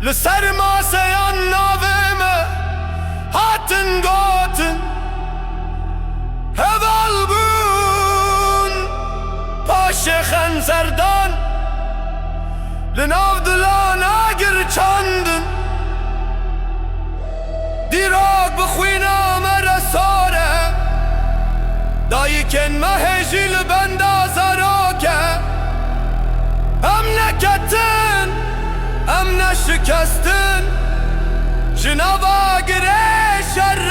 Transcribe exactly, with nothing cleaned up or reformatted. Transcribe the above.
Li ser maseyan navê me hatin gotin, heval bûn paşê xenzerdan, li nav dilan agir çandin. Dîrok bi xwîna me re sor e, dayikên me hê jî li benda zarok e. Em neketin, em neşikestin, ji nava girê şer